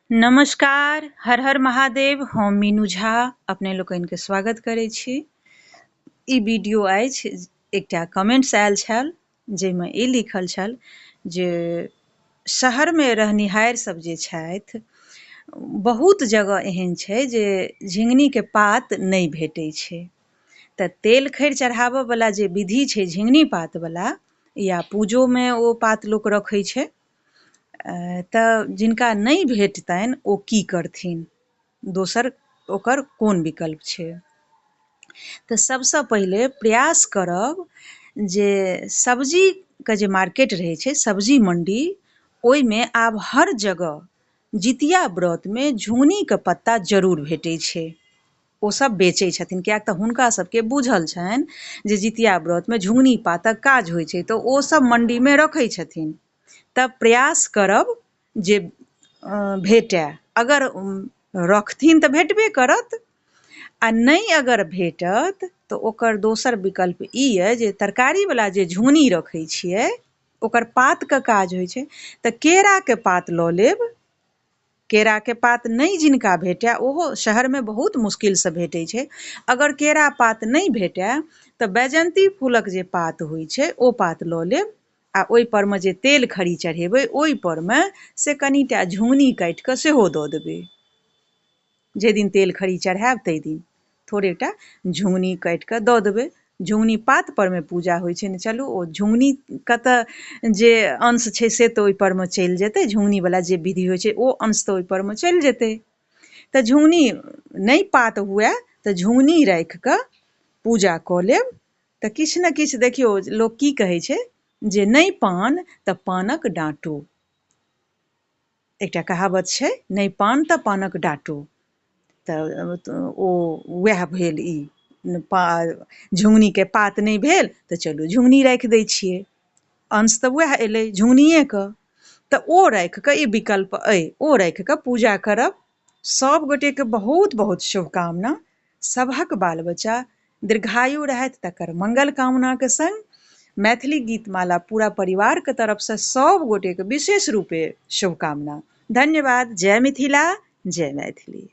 नमस्कार, हर हर महादेव। हम मीनू झा अपने लोकनिके स्वागत करै छी। ई वीडियो अछि, एकटा कमेंट्स आयल छल जाहिमे ई लिखल छल जे शहरमे रहनिहार सब जे छथि, बहुत जगह एहन छै जे झिंगुनीके पात नहि भेटै छै। तऽ तेल खरि चढ़ाबऽ वला जे विधि छै झिंगुनी पातवला, या पूजोमे ओ पात लोक रखै छै, तऽ जिनका नहि भेटतनि ओ की करथिन, दोसर ओकर कोन विकल्प छै? तऽ सबसँ पहिले प्रयास करब जे सब्जीके जे मार्केट रहै छै, सब्जी मण्डी, ओहिमे आब हर जगह जितिया व्रतमे झुङ्गनीके पत्ता जरूर भेटै छै। ओ सब बेचै छथिन, किएक तऽ हुनका सबके बुझल छनि जे जितिया व्रतमे झुङ्गनी पातक काज होइ छै, तऽ ओ सब मण्डीमे रखै छथिन। तऽ प्रयास करब जे भेटय। अगर रखथिन तऽ भेटबे करत, आ नहि अगर भेटत तऽ ओकर दोसर विकल्प ई अइ जे तरकारीवला जे झुङ्गनी रखै छियै ओकर पातके काज होइ छै, तऽ केराके पात लऽ लेब। केराके पात नहि जिनका भेटय, ओहो शहरमे बहुत मुश्किलसँ भेटै छै, अगर केरा पात नहि भेटय तऽ बैजन्ती फूलक जे पात होइ छै ओ पात लऽ लेब, आ ओहिपर मे जे तेल खरी चढ़ेबै ओहिपर मे से कनिटा झुङ्गनी काटि कऽ सेहो दऽ देबै। जाहि दिन तेल खरी चढ़ायब ताहि दिन थोड़ेटा झुङ्गनी काटि कऽ दऽ देबै। झुङ्गनी पात परमे पूजा होइ छै ने, चलू ओ झुङ्गनी कतऽ जे अंश छै से तऽ ओहि परमे चलि जेतै, झुङ्गनीवला जे विधि होइ छै ओ अंश तऽ ओहि परमे चलि जेतै। तऽ झुङ्गनी नहि पात हुए तऽ झुङ्गनी राखि कऽ पूजा कऽ लेब। तऽ किछु ने किछु देखियौ, लोक की कहै छै जे नहि पान तऽ पानक डाँटो। एकटा कहावत छै, नहि पान तऽ पानक डाँटो। तऽ ओ वएह भेल ई झुङ्गनीके पात नहि भेल तऽ चलू झुङ्गनी राखि दै छियै, अंश तऽ वएह एलै झुङ्गनिएके। तऽ ओ राखि कऽ ई विकल्प अइ, ओ राखि कऽ पूजा करब। सब गोटेके बहुत बहुत शुभकामना। सभक बाल बच्चा दीर्घायु रहथि तकर मंगल कामनाके संग मैथिली गीतमाला पूरा परिवारके तरफसँ सब गोटेके विशेष रूपे शुभकामना। धन्यवाद। जय मिथिला, जय मैथिली।